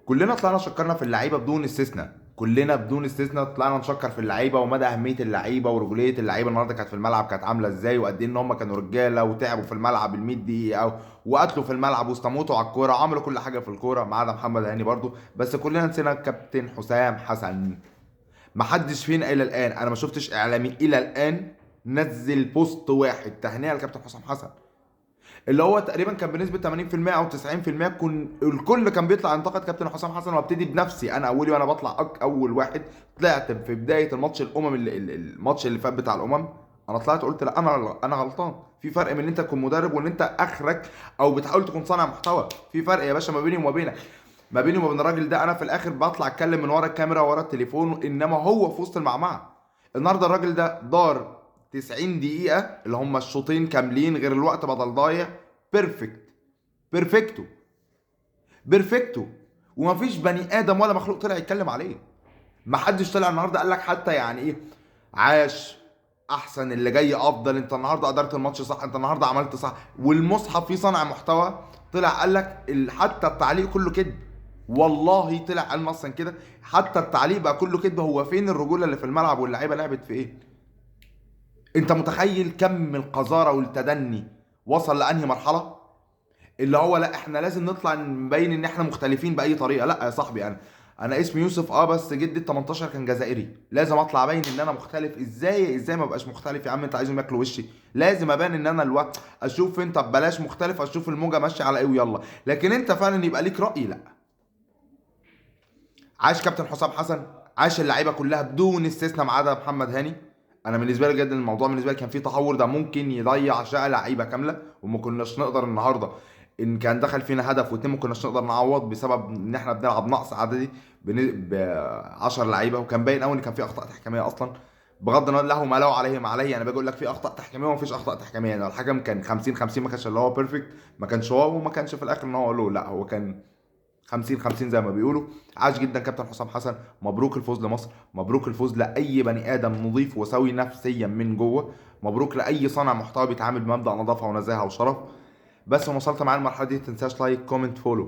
كلنا طلعنا شكرنا في اللعيبة بدون استثناء، كلنا بدون استثناء طلعنا نشكر في اللعيبة ومدى اهمية اللعيبة ورجوليه اللعيبة النهارده كانت في الملعب كانت عامله ازاي، وقد ايه ان هم كانوا رجاله وتعبوا في الملعب ال 100 دقيقة وقتلوا في الملعب واستموتوا على الكورة وعملوا كل حاجة في الكورة ما عدا محمد هاني برضو. بس كلنا نسينا كابتن حسام حسن. ما حدش فينا الى الان، انا ما شفتش اعلامي الى الان نزل post واحد تهنئة لكابتن حسام حسن، اللي هو تقريبا كان بنسبة 80% او 90% الكل كان بيطلع ينتقد كابتن حسام حسن. وابتدي بنفسي انا اولي وانا بطلع اول واحد طلعت في بداية الماتش الامم الماتش اللي فات بتاع الامم، انا طلعت قلت لا انا غلطان. في فرق من ان انت تكون مدرب وان انت اخرك او بتحاول تكون صانع محتوى، في فرق يا باشا ما بيني وما بينك، ما بيني وما بين الراجل ده. انا في الاخر بطلع اتكلم من ورا الكاميرا ورا التليفون، انما هو في وسط المعمعة. النهارده الراجل ده دار 90 دقيقة اللي هم الشوطين كاملين غير الوقت بدل ضايع، perfect، perfecto، perfecto، ومفيش بني ادم ولا مخلوق طلع يتكلم عليه. ما حدش طلع النهارده قال لك حتى يعني ايه عاش، احسن، اللي جاي افضل، انت النهارده ادرت الماتش صح، انت النهارده عملت صح. والمصحف في صنع محتوى طلع قال لك حتى التعليق كله كذب، والله طلع قال نصا كده، حتى التعليق بقى كله كذب. هو فين الرجولة اللي في الملعب واللعيبة لعبت في ايه؟ انت متخيل كم القذاره والتدني وصل لانهي مرحلة؟ اللي هو لا احنا لازم نطلع نبين ان احنا مختلفين باي طريقه. لا يا صاحبي، انا اسمي يوسف بس جدي ال 18 كان جزائري، لازم اطلع ابين ان انا مختلف. ازاي؟ ازاي ما ابقاش مختلف يا عم؟ انت عايزهم ياكلوا وشي؟ لازم ابان ان انا الوقت اشوف انت بلاش مختلف، اشوف الموجه ماشية على ايه ويلا. لكن انت فعلا يبقى ليك راي. لا، عاش كابتن حسام حسن، عاش اللعيبة كلها بدون استثناء ما عدا محمد هاني. انا بالنسبة لي جدا الموضوع بالنسبة لي كان فيه تهور، ده ممكن يضيع شقه لعيبة كاملة، وما كناش نقدر النهارده ان كان دخل فينا هدف واتنين ما كناش نقدر نعوض بسبب ان احنا بنلعب نقص عددي ب 10 لعيبة، وكان باين قوي ان كان في اخطاء تحكيميه اصلا، بغض النظر له ما له عليه ما عليه. انا باجي اقول لك في اخطاء تحكيميه وما فيش اخطاء تحكيميه، يعني الحكم كان 50-50، ما كانش اللي هو perfect، ما كانش wow، وما كانش في الاخر ان هو له، لا هو كان 50-50 زي ما بيقولوا. عاش جدا كابتن حسام حسن، مبروك الفوز لمصر، مبروك الفوز لاي بني ادم نظيف وسوي نفسيا من جوه، مبروك لاي صانع محتوى بيتعامل بمبدا نظافة ونزاهه وشرف. بس وصلت معايا المرحلة دي، ما تنساش like comment follow.